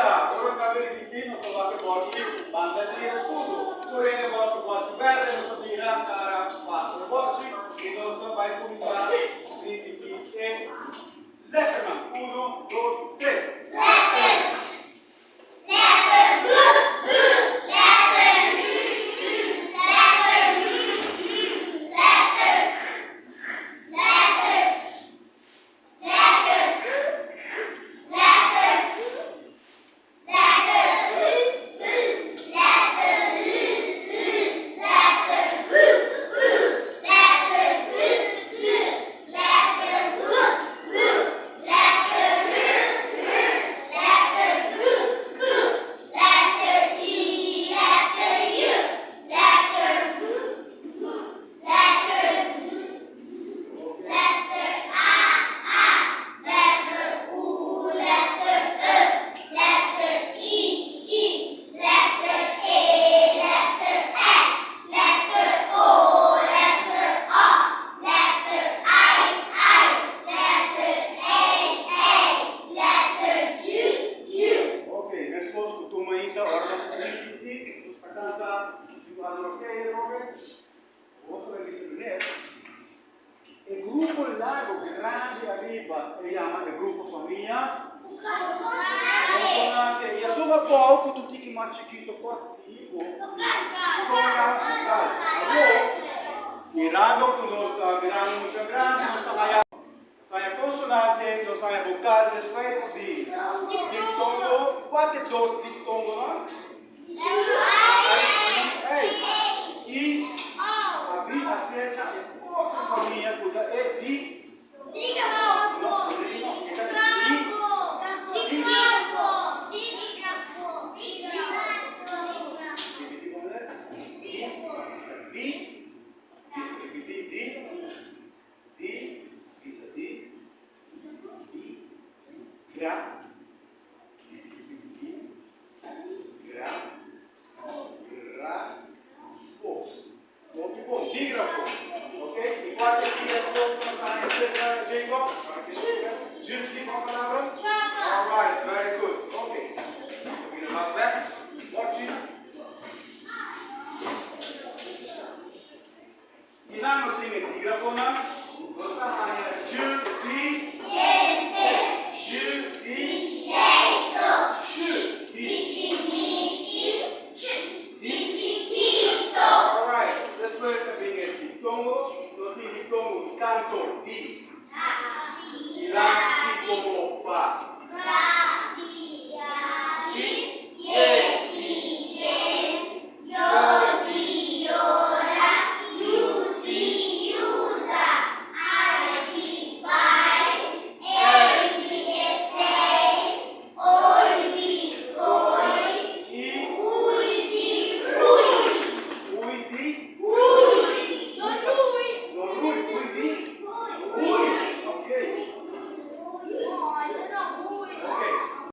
dia! Ora nos ta ripití, nos ta wak e bòrchi banda di e eskudo. Tur hende wak e bòrchi bèrdè, nos ta bira kara pa e bòrchi i nos ta bai kuminsá ripití e lèternan. Uno, dos, tres. Ok, meskos ku tur mainta ora nos ripití, nos ta kansa, nos tin ku hala rosea atrobe. Bo ta bisa meneer, e grupo largo grandi ariba e yama e grupo famia konsonante. I esun abou ku ta un tiki mas chikito kòrtiku, ku a yama vokal. Awor, mirando ku nos ta mirando mucha grandi, nos ta haya nos haya konsonante, nos haya vokal, despues di diptongo. Kua ta e dos diptongonan? I a bin aserka e otro famia ku ta e di Gra, gra, fo. Hopi bon. Digrafo. Ok? I kua ta e digrafo ku nos a haña serka, Jacob? Jules di kua palabra? Alright, very good. Ok. Nos ta bira bak bek. Bòrchi. I nan nos tin e digrafonan.